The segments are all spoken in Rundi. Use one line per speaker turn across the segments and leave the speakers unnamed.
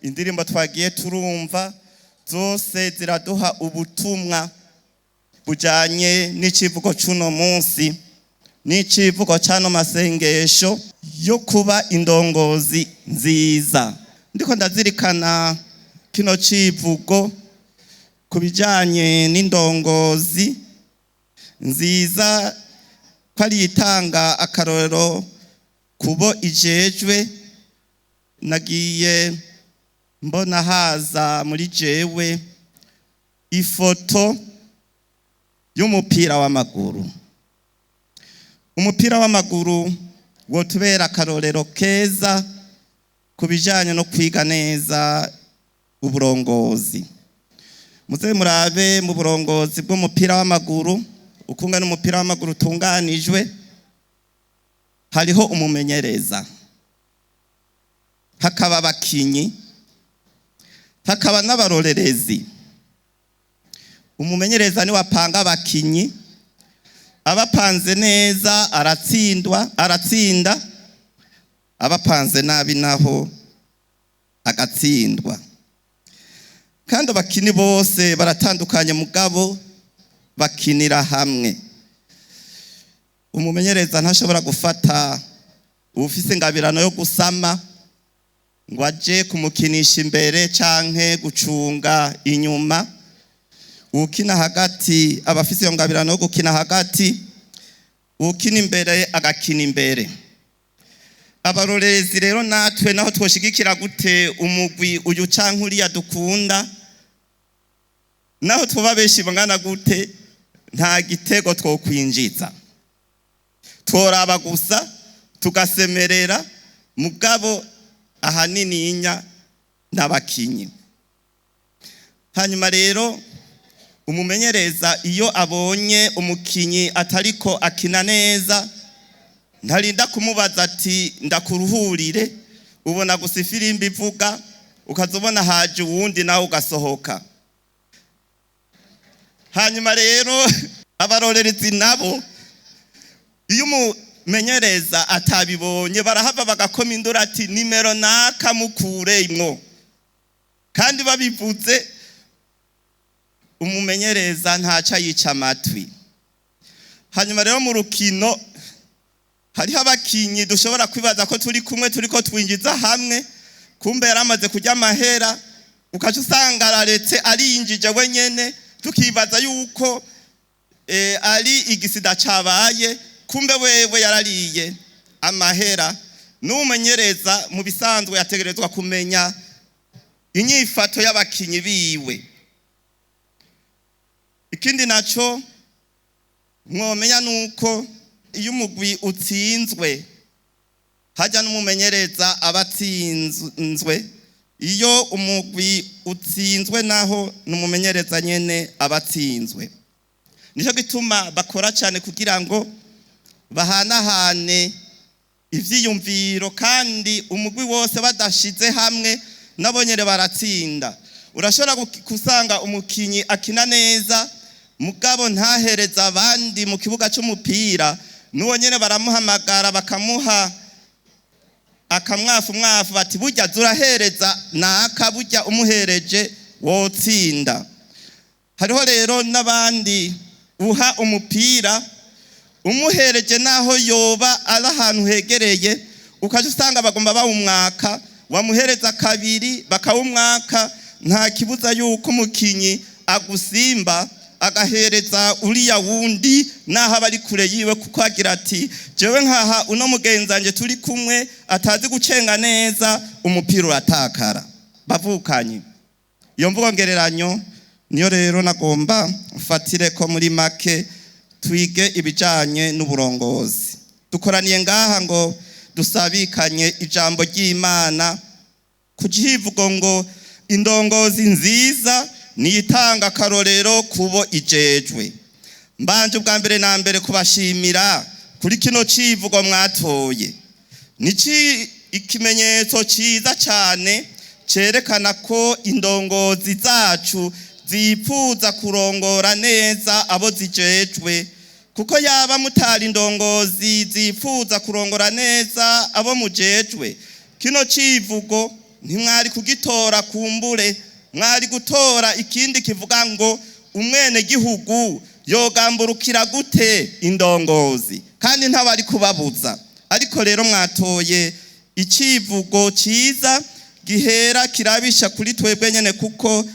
Indirimbo twagiye turumva zose ziraduha ubutumwa bujanye n'icivugo c'uno munsi, n'icivugo c'ano masengesho yo kuba indongozi nziza. Ndiko ndazirikana kino civugo ku bijanye n'indongozi nziza, ko ari itanga akarorero kubo ijejwe, nagiye mbona haza muri jewe ifoto y'umupira w'amaguru. Umupira w'amaguru wotubera akarorero keza ku bijanye no kwiga neza uburongozi. Muze murabe mu burongozi bw'umupira w'amaguru ukungana umupira w'amaguru utunganijwe. Hariho umumenyereza, hakaba abakinyi, hakaba n'abarorerezi. Umumenyereza niwe apanga abakinyi. Abapanze neza aratsindwa, aratsinda; abapanze nabi naho agatsindwa. Kandi abakinyi bose baratandukanye, mugabo bakinira hamwe. Umumenyereza ntashobora gufata uwufise ingabirano yo gusama ngo aje kumukinisha imbere canke gucunga inyuma. Uwukina hagati aba afise iyo ngabirano yo gukina hagati, uwukina imbere agakina imbere. Abarorerezi rero natwe, naho twoshigikira gute umugwi uyu canke uriya dukunda, naho tuba benshi bangana gute, nta gitego twokwinjiza. Tworaba gusa tugasemerera, mugabo ahanininya n'abakinyi. Hanyuma rero umumenyereza iyo abonye umukinyi atariko akina neza, ntarinda kumubaza ati "Ndakuruhurire." Ubona gusa ifirimbi ivuga, ukaza ubona haje uwundi, nawe ugasohoka. Hanyuma rero abarorerezi nabo, iyo umumenyereza atabibonye, barahava bagakoma induru ati "Nimero naka mukuremwo." Kandi babivuze, umumenyereza ntaca yica amatwi. Hanyuma rero mu rukino hariho abakinyi dushobora kwibaza ko turi kumwe, turiko twinjiza hamwe, kumbe yaramaze kurya amahera, ukaca usanga araretse arinjije wenyene, tukibaza yuko ari igisida cabaye, kumbe wewe yarariye amahera. N'umumenyereza mu bisanzwe yategerezwa kumenya inyifato y'abakinyi biwe. Ikindi naco mwomenya nuko iyo umugwi utsinzwe, hajya n'umumenyereza aba atsinzwe. Iyo umugwi utsinzwe naho n'umumenyereza nyene aba atsinzwe. Nicyo gituma bakora cyane kugira ngo bahanahane ivyiyumviro, kandi umugwi wose badashize hamwe nabo nyene baratsinda. Urashobora gusanga umukinyi akina neza, mugabo ntahereza abandi mu kibuga c'umupira. N'uwo nyene baramuhamagara, bakamuha akamwafu mwafu, bati "Burya zurahereza naka, burya umuhereje wotsinda." Hariho rero n'abandi uha umupira, umuhereje naho yoba ari ahantu hegereye, ukaja usanga bagomba bawumwaka. Wamuhereza kabiri bakawumwaka. Nta kibuza yuko umukinyi agusimba agahereza uriya wundi naho aba ari kure yiwe, kuko agira ati "Jewe nkaha uno mugenzanje turi kumwe atazi gucenga neza, umupira uratakara." Bavukanye, iyo mvugo ngereranyo niyo rero nagomba mfatire ko muri make twige ibijanye n'uburongozi. Dukoraniye ngaha ngo dusabikanye ijambo ry'Imana ku kivugo ngo "Indongozi nziza niyitanga akarorero kubo ijejwe." Mbanje ubwa mbere na mbere kubashimira kuri kino civugo mwatoye. Ni ikimenyetso ciza cyane cerekana ko indongozi zacu zipfuza kurongora neza abo zijejwe, kuko yaba mutari indongozi zipfuza kurongora neza abo mujejwe, kino civugo Ntimwari kugitora, kumbure mwari gutora ikindi kivuga ngo umwene gihugu yogamburukira gute indongozi, kandi ntabari kubabuza. Ariko rero mwatoye icivugo ciza gihera kirabisha kuri twebwe nyene, kuko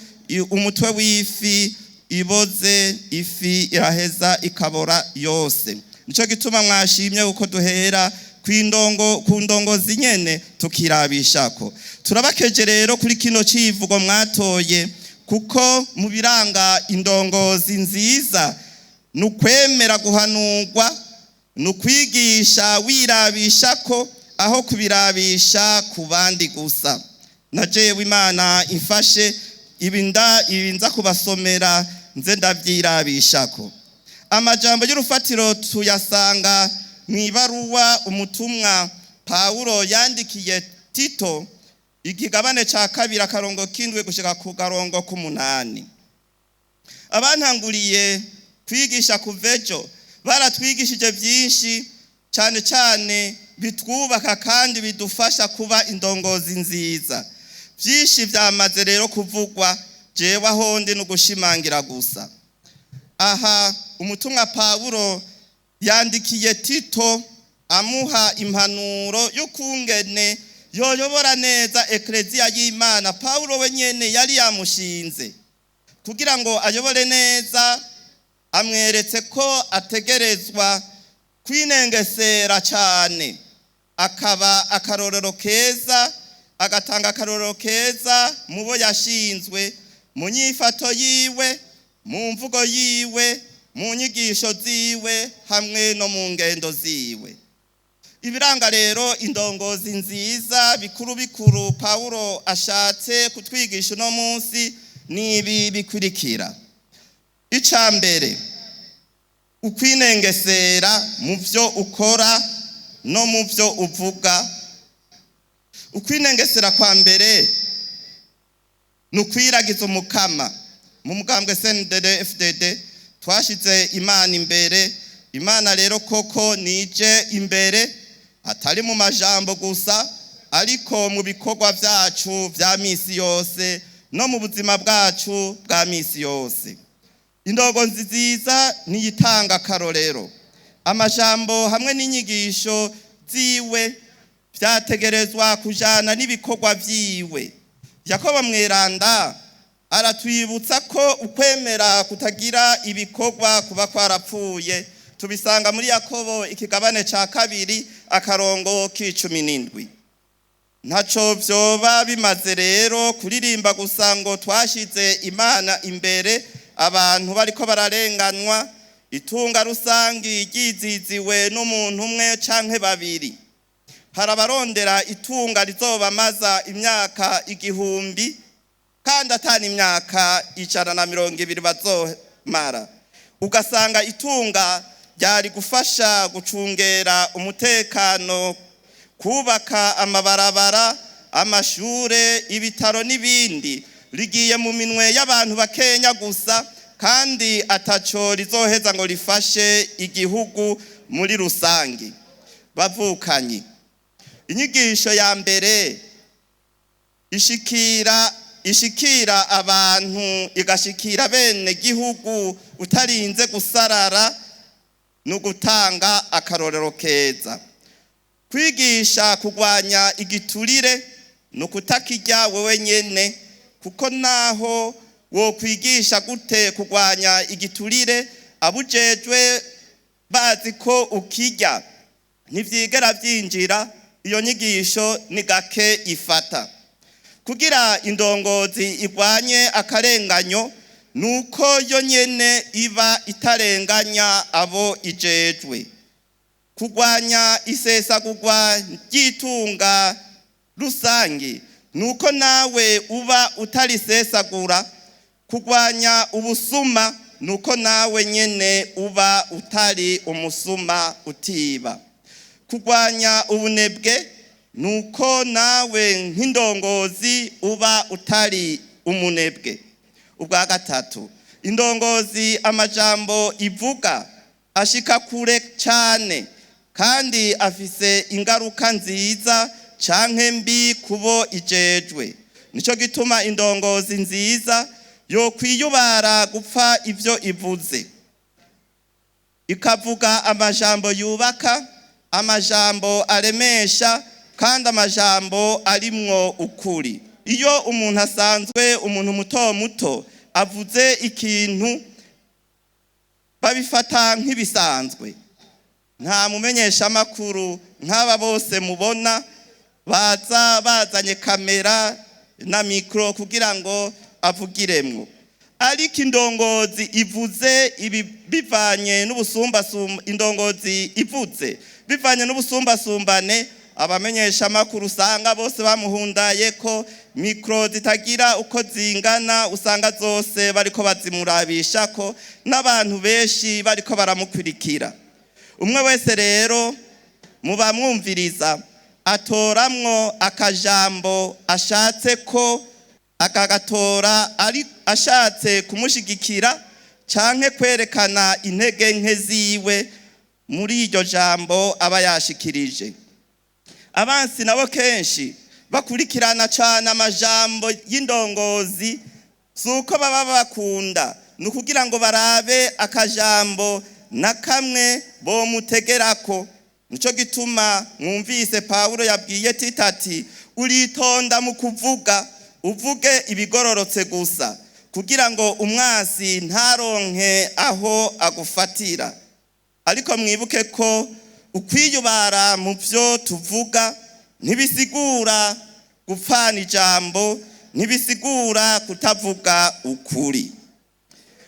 umutwe w'ifi iboze, ifi iraheza ikabora yose. Nico gituma mwashimye kuko duhera kwindongo ku ndongozi nyene tukirabishako. Turabakeje rero kuri kino civugo mwatoye, kuko mu biranga indongozi nziza ni ukwemera guhanurwa, ni ukwigisha wirabishako aho kubirabisha ku bandi gusa. Na jewe Imana imfashe, ibi nza kubasomera nze ndavyirabishako. Amajambo y'urufatiro tuyasanga mu ibaruwa umutumwa Pawulo yandikiye Tito, ikigabane ca 2 akarongo k'indwi gushika ku karongo k'umunani. Abantanguriye kwigisha kuvejo baratwigishije byinshi cyane cyane bitwubaka kandi bidufasha kuba indongozi nziza. Byinshi byamaze rero kuvugwa, jewe aho ndi n'ugushimangira gusa. Aha umutumwa Pawulo yandikiye Tito amuha impanuro y'ukungene yoyobora neza ekleziya y'Imana Pawulo we nyene yari yamushinze kugira ngo ayobore neza. Amweretse ko ategerezwa kwinengesera cyane, akaba akarorero keza, agatanga akarorero keza mu bo yashinzwe, mu nyifato yiwe, mu mvugo yiwe, mu nyigisho ziwe, hamwe no mu ngendo ziwe. Ibiranga rero indongozi nziza bikuru bikuru Pawulo ashatse kutwigisha uno munsi ni ibi bikurikira. Ica mbere, ukwinengesera mu byo ukora no mu byo uvuga. Ukwinengesera kwa mbere ni ukwiragiza Umukama. Mu mugambwe CNDD FDD twashize Imana imbere. Imana rero koko nije imbere, atari mu majambo gusa, ariko mu bikorwa byacu bya misi yose no mu buzima bwacu bwa misi yose. Indongozi nziza niyitanga akarorero. Amajambo hamwe n'inyigisho ziwe byategerezwa kujana n'ibikorwa vyiwe. Yakobo mweranda aratwibutsa ko ukwemera kutagira ibikorwa kuba kwarapfuye. Tubisanga muri Yakobo ikigabane ca 2 akarongo k'17. Ntaco vyoba bimaze rero kuririmba gusa ngo twashize Imana imbere, abantu bariko bararenganwa, itunga rusangi ryiziziwe n'umuntu umwe canke babiri. Hari abarondera itunga rizobamaza imyaka 1000, kandi atani imyaka 120 bazomara. Ugasanga itunga ryari gufasha gucungera umutekano, kubaka amabarabara, amashure, ibitaro n'ibindi, rigiye mu minwe y'abantu bakenya gusa, kandi ataco rizoheza ngo rifashe igihugu muri rusangi. Bavukanyi, inyigisho ya mbere ishikira abantu, igashikira bene gihugu utarinze gusarara, ni ugutanga akarorero keza. Kwigisha kurwanya igiturire ni ukutakirya wewe nyene, kuko naho wokwigisha gute kurwanya igiturire, abujejwe bazi ko ukirya, ntivyigera vyinjira. Iyo nyigisho ni gake ifata. Kugira indongozi igwanye akarenganyo nuko yo nyene iba itarenganya abo ijejwe. Kurwanya isesagurwa ry'itunga rusangi nuko nawe uba utarisesagura. Kurwanya ubusuma nuko nawe nyene uba utari umusuma utiba. Kurwanya ubunebwe nuko nawe nk'indongozi uba utari umunebwe. Ubwa gatatu, indongozi amajambo ivuga ashika kure cyane kandi afise ingaruka nziza canke mbi kubo ijejwe. Nico gituma indongozi nziza yokwiyubara gupfa ivyo ivuze, ikavuga amajambo yubaka, amajambo aremesha, kandi amajambo arimwo ukuri. Iyo umuntu asanzwe, umuntu muto muto avuze ikintu, babifata nk'ibisanzwe. Nta mumenyeshamakuru nk'aba bose mubona baza bazanye kamera na mikoro kugira ngo avugiremwo. Ariko indongozi ivuze ibi bivanye n'ubusumbasumba, indongozi ivuze bivanye n'ubusumbasumbane, abamenyeshamakuru usanga bose bamuhundaye ko mikoro zitagira uko zingana, usanga zose bariko bazimurabisha ko n'abantu benshi bariko baramukurikira. Umwe wese rero mubamwumviriza atoramwo akajambo ashatse ko akagatora ari ashatse kumushigikira canke kwerekana intege nke ziwe muri iryo jambo aba yashikirije. Abansi nabo kenshi bakurikirana cane amajambo y'indongozi, si uko baba bakunda, ni ukugira ngo barabe akajambo na kamwe bomutegerako. Nico gituma mwumvise Pawulo yabwiye Tito ati: "Uritonda mu kuvuga, uvuge ibigororotse gusa, kugira ngo umwasi ntaronke aho agufatira." Ariko mwibuke ko ukwiyubara mu byo tuvuga ntibisigura gupfana ijambo, ntibisigura kutavuga ukuri.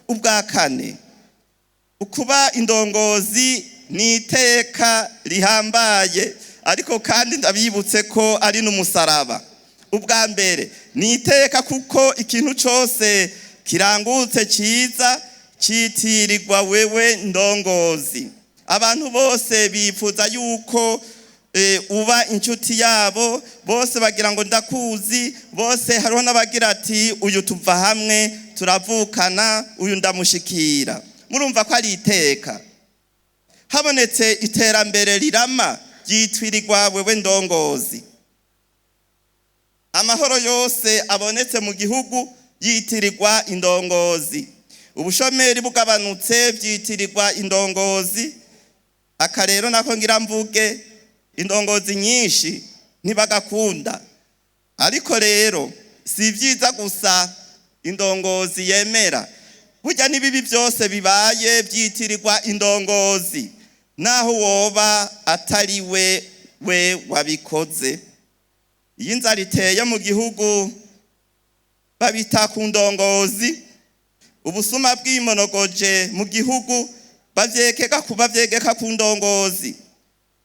Ubwa kane, ukuba indongozi ni iteka rihambaye, ariko kandi ndabibutse ko ari n'umusaraba. Ubwa mbere ni iteka kuko ikintu cyose kirangutse cyiza citirirwa wewe ndongozi. Abantu bose bifuza yuko uba inshuti yabo, bose bagira ngo ndakuzi, bose hariho n'abagira ati: "Uyu tuva hamwe, turavukana, uyu ndamushikira." Murumva ko ari iteka. Habonetse iterambere rirama, ryitwirirwa wewe ndongozi. Amahoro yose abonetse mu gihugu yitirirwa indongozi. Ubushomeri bugabanutse, byitirirwa indongozi. Aka rero nako ngira mvuge, indongozi nyinshi ntibagakunda. Ariko rero si byiza gusa indongozi yemera, burya n'ibibi byose bibaye byitirirwa indongozi, naho woba atari we we wabikoze. Iyo inzara iteye mu gihugu, babita ku ndongozi. Ubusuma bwimonogoje mu gihugu, bavyegeka ku ndongozi.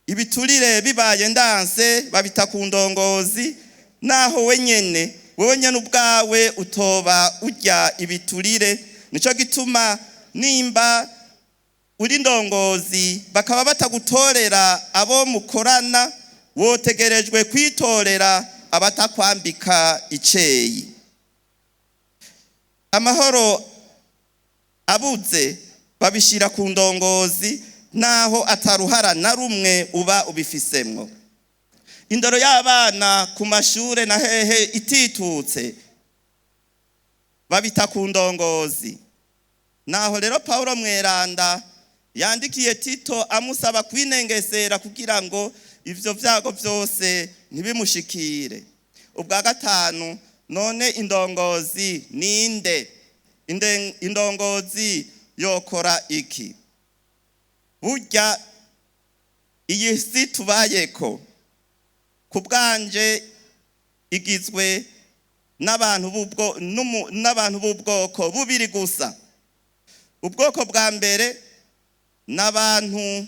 Ibiturire bibaye ndanse, babita ku ndongozi, naho wenyene, wewe nyene ubwawe utoba urya ibiturire. Nico gituma nimba uri ndongozi bakaba batagutorera abo mukorana, wotegerejwe kwitorera abatakwambika iceyi. Amahoro abuze, babishira ku ndongozi, naho ataruhara na rumwe uba ubifisemwo. Indoro y'abana ku mashure na hehe ititutse, babita ku ndongozi. Naho rero Paulo mweranda yandikiye Tito amusaba kwinengesera kugira ngo ivyo vyago vyose ntibimushikire. Ubwa gatanu, none indongozi ninde? Indongozi yokora iki? Burya iyi si tubayeko, ku bwanje igizwe n'abantu b'ubwoko bubiri gusa. Ubwoko bwa mbere n'abantu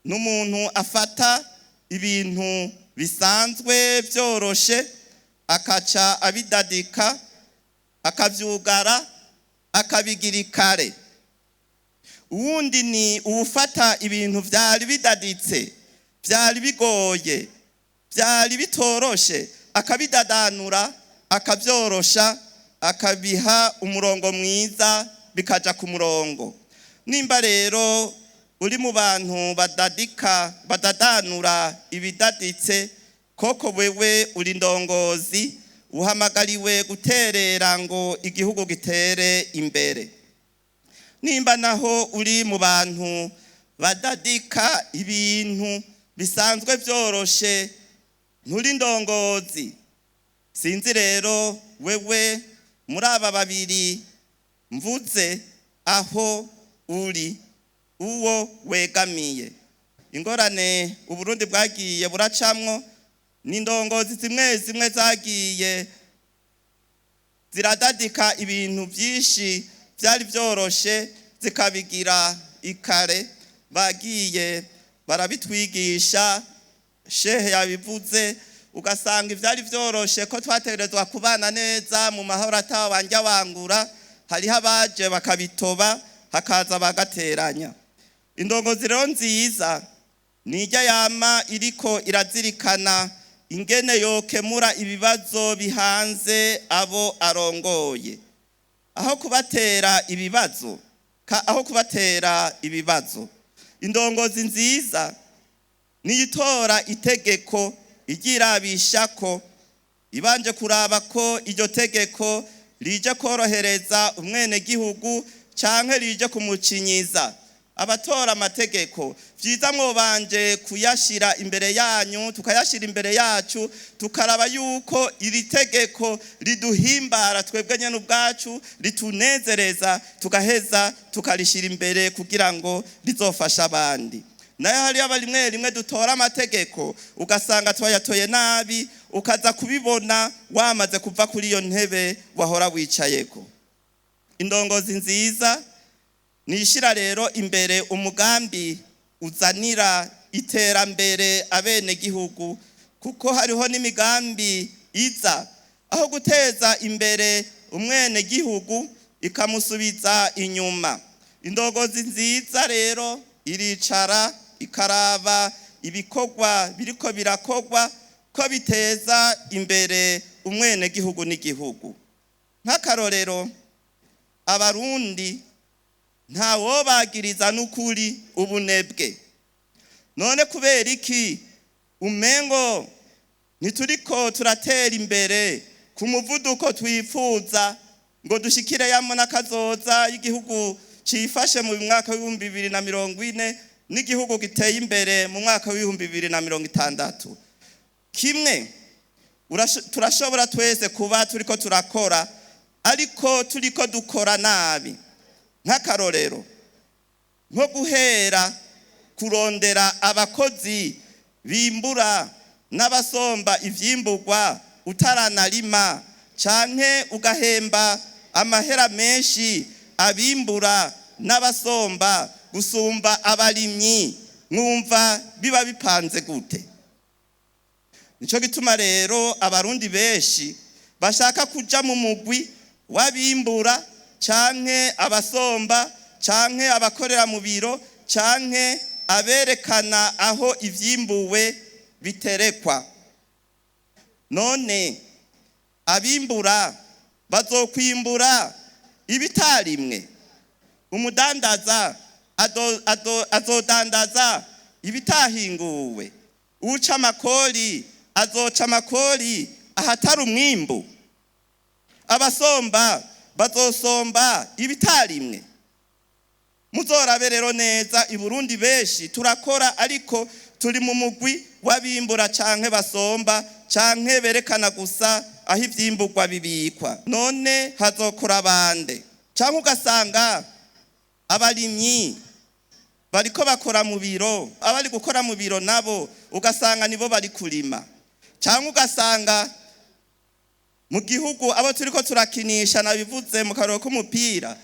n'umuntu afata ibintu bisanzwe byoroshe, akaca abidadika, akavyugara, akabigira ikare. Uwundi ni uwufata ibintu vyari bidaditse, vyari bigoye, vyari bitoroshe, akabidadanura, akavyorosha, akabiha umurongo mwiza, bikaja ku murongo. Nimba rero uri mu bantu badadika, badadanura ibidaditse. Koko wewe uri ndongozi, uhamagariwe guterera ngo igihugu gitere imbere. Nimba naho uri mu bantu badadika ibintu bisanzwe byoroshe, nturi ndongozi. Sinzi rero wewe muri aba babiri mvuze aho uri, uwo wegamiye. Ingorane Uburundi bwagiye buracamwo ni indongozi zimwe zimwe zagiye ziradadika ibintu byinshi byari byoroshe, zikabigira ikare. Bagiye barabitwigisha, shehe yabivuze, ugasanga ibyari byoroshe ko twategerezwa kubana neza mu mahoro atabanje wangura, hariho abaje bakabitoba, hakaza bagateranya. Indongozi rero nziza nijya yama iriko irazirikana ingene yokemura ibibazo bihanze abo arongoye, aho kubatera ibibazo aho kubatera ibibazo. Indongozi nziza niyitora itegeko igirabisha ko ibanje kuraba ko iryo tegeko rije korohereza umwenegihugu canke rije kumucinyiza. Abatora amategeko, vyiza mwobanje kuyashira imbere yanyu, tukayashira imbere yacu, tukaraba yuko iri tegeko riduhimbara twebwe nyene ubwacu, ritunezereza, tugaheza tukarishira imbere kugira ngo rizofashe abandi. Nayo hariyo aba rimwe rimwe dutora amategeko ugasanga twayatoye nabi, ukaza kubibona wamaze kuva kuri iyo ntebe wahora wicayeko. Indongozi nziza nishira rero imbere umugambi uzanira iterambere abenegihugu, kuko hariho n'imigambi iza aho guteza imbere umwenegihugu ikamusubiza inyuma. Indongozi nziza rero iricara ikaraba ibikorwa biriko birakorwa ko biteza imbere umwenegihugu n'igihugu. Nk'akarorero, Abarundi ntawobagiriza n'ukuri ubunebwe. None kubera iki umengo ntituriko turatera imbere ku muvuduko twifuza ngo dushikire yamwe n'akazoza y'igihugu cifashe mu mwaka w'2040 n'igihugu giteye imbere mu mwaka w'2060? Kimwe turashobora twese kuba turiko turakora, ariko turiko dukora nabi. Nk'akarorero, nko guhera kurondera abakozi bimbura n'abasomba ivyimburwa utaranarima, canke ugahemba amahera menshi abimbura n'abasomba gusumba abarimyi, mwumva biba bipanze gute? Nico gituma rero Abarundi benshi bashaka kuja mu mugwi w'abimbura canke abasomba canke abakorera mu biro canke aberekana aho ivyimbuwe biterekwa. None abimbura bazokwimbura ibitarimwe, umudandaza azodandaza ibitahinguwe, uca amakori azoca amakori ahatari umwimbu, abasomba bazosomba ibitarimwe. Muzorabe rero neza, i Burundi benshi turakora, ariko turi mu mugwi w'abimbura canke basomba canke berekana gusa aho ivyimburwa bibikwa. None hazokora bande? Canke ugasanga abarimyi bariko bakora mu biro, abari gukora mu biro nabo ugasanga nibo bari kurima. Canke ugasanga mu gihugu abo turiko turakinisha, nabivuze mu karoro k'umupira,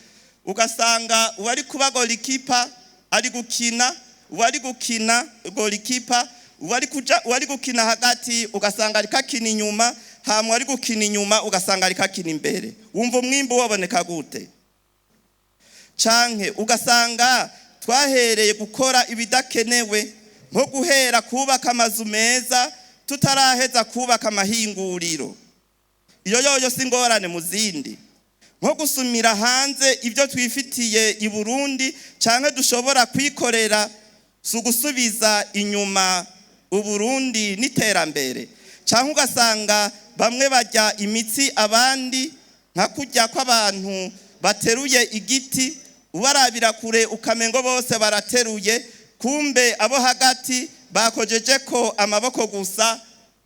ugasanga uwari kuba golikipa ari gukina, uwari gukina golikipa, uwari kuja, uwari gukina hagati ugasanga ariko akina inyuma, hama uwari gukina inyuma ugasanga ariko akina imbere. Wumva umwimbu waboneka gute? Canke ugasanga twahereye gukora ibidakenewe, nko guhera kubaka amazu meza tutaraheza kubaka amahinguriro. Iyo yoyo si ingorane mu zindi. Nko gusumira hanze ibyo twifitiye i Burundi canke dushobora kwikorera, si ugusubiza inyuma Uburundi n'iterambere? Cyangwa ugasanga bamwe barya imitsi abandi, nka kurya kw'abantu bateruye igiti, ubarabira kure ukamengo bose barateruye, kumbe abo hagati bakojeje ko amaboko gusa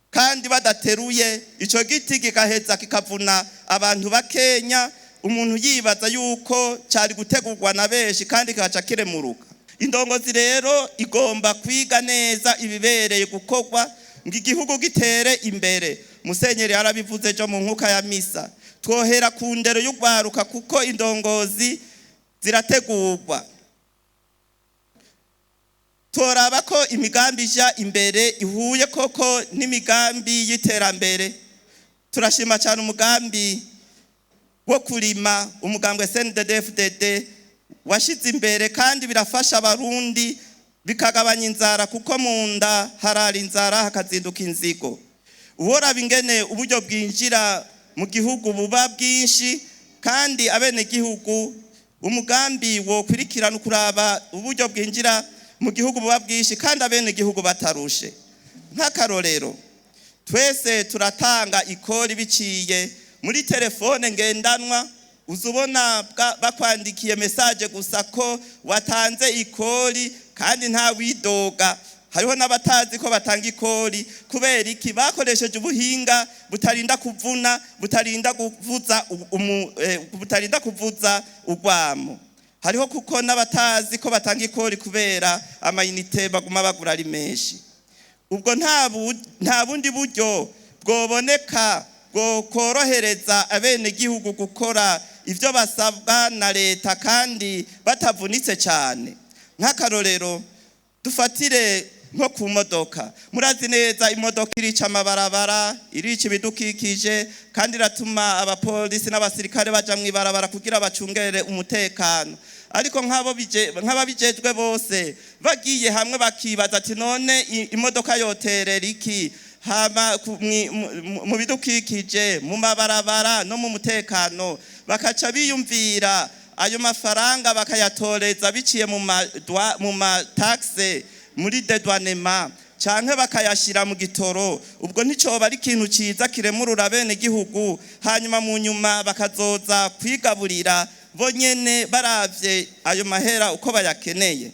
kandi badateruye. Icyo giti kigaheza kikavuna abantu bakenya, umuntu yibaza yuko cyari gutegurwa na benshi kandi kikaca kiremuruka. Indongozi rero igomba kwiga neza ibibereye gukorwa ngo igihugu gitere imbere. Musenyeri yarabivuze ejo mu nkuka ya misa. Twohera ku ndero y'urwaruka, kuko indongozi zirategurwa. Toraba ko imigambi ija imbere ihuye koko n'imigambi y'iterambere. Turashima cyane umugambi wo kurima umugambwe CNDD-FDD washize imbere, kandi birafasha Abarundi, bikagabanya inzara, kuko mu nda harara inzara hakazinduka inzigo. Uworaba ingene uburyo bwinjira mu gihugu buba bwinshi kandi abenegihugu, umugambi wokurikirana ukuraba uburyo bwinjira mu gihugu buba bwinshi kandi abenegihugu batarushe. Nk'akarorero, twese turatanga ikori biciye muri telefone ngendanwa. Uza ubona bakwandikiye message gusa ko watanze ikori, kandi nta widoga. Hariho n'abatazi ko batanga ikori. Kubera iki? Bakoresheje ubuhinga butarinda kuvuna, butarinda kuvuza urwamo. Hariho kuko n'abatazi ko batanga ikori kubera amayinite baguma bagura ari menshi. Ubwo nta bundi buryo bwoboneka bwo korohereza abenegihugu gukora ibyo basabwa na leta kandi batavunitse cyane? Nk'akarorero, dufatire nko ku modoka. Murazi neza imodoka irica amabarabara, irica ibidukikije, kandi iratuma abapolisi n'abasirikare baja mu ibarabara kugira bacungere umutekano. Ariko nk'ababijejwe bose bagiye hamwe bakibaza ati: "None imodoka yoterera iki hama mu bidukikije, mu mabarabara no mu mutekano?" Bakaca biyumvira ayo mafaranga bakayatoreza biciye mu ma taxes, muri dédouanement, canke bakayashira mu gitoro. Ubwo nticoba ari ikintu ciza kiremurura bene gihugu, hanyuma mu nyuma bakazoza kwigaburira bo nyene baravye ayo mahera uko bayakeneye?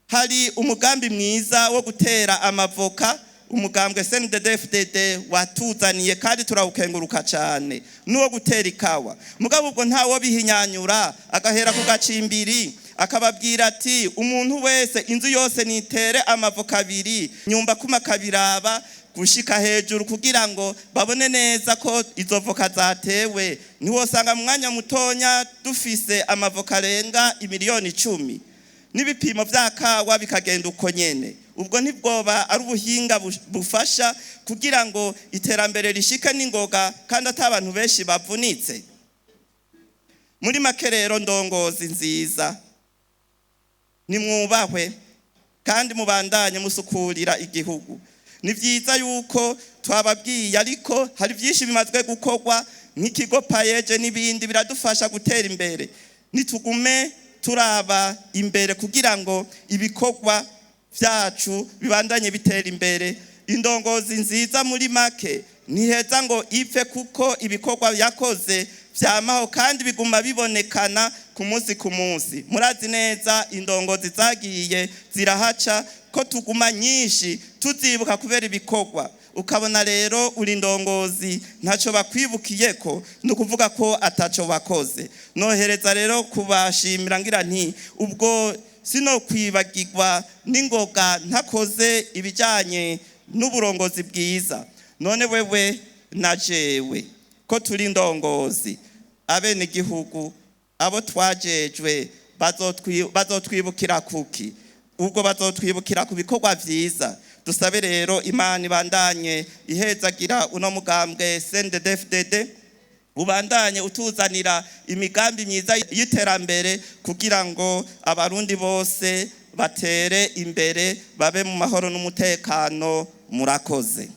Hari umugambi mwiza wo gutera amavoka umugambwe CNDD-FDD watuzaniye, kandi turawukenguruka cyane, n'uwo gutera ikawa. Mugabo ubwo ntawo bihinyanyura, agahera ku gacimbiri, akababwira ati: "Umuntu wese, inzu yose nitere amavoka abiri," nyumba kuma akabiraba gushika hejuru kugira ngo babone neza ko izo voka zatewe. Ntiwosanga mu mwanya mutonya dufise amavoka arenga imiliyoni 10, n'ibipimo vya kawa bikagenda uko nyene? Ubwo ntibwoba ari ubuhinga bufasha kugira ngo iterambere rishike n'ingoga kandi ata abantu benshi bavunitse? Muri make rero, ndongozi nziza, nimwubahwe kandi mubandanye musukurira igihugu. Ni byiza yuko twababwiye, ariko hari byinshi bimazwe gukorwa nk'ikigo PAEEJ n'ibindi biradufasha gutera imbere. Nitugume turaba imbere kugira ngo ibikorwa byacu bibandanye bitera imbere. Indongozi nziza muri make ntiheza ngo ipfe, kuko ibikorwa yakoze vyamaho kandi biguma bibonekana ku munsi ku munsi. Murazi neza indongozi zagiye zirahaca ko tuguma nyinshi tuzibuka kubera ibikorwa. Ukabona rero uri ndongozi ntacyo bakwibukiye ko, ni ukuvuga ko ataco bakoze. Nohereza rero kubashimira ngira nti: ubwo sinokwibagirwa n'ingoga ntakoze ibijyanye n'uburongozi bwiza. None wewe na jewe ko turi ndongozi, abenegihugu abo twajejwe bazotwibukira kuki? Ubwo bazotwibukira ku bikorwa vyiza. Dusabe rero Imana ibandanye ihezagira uno mugambwe CNDD-FDD, ubandanye utuzanira imigambi myiza y'iterambere kugira ngo Abarundi bose batere imbere, babe mu mahoro n'umutekano. Murakoze.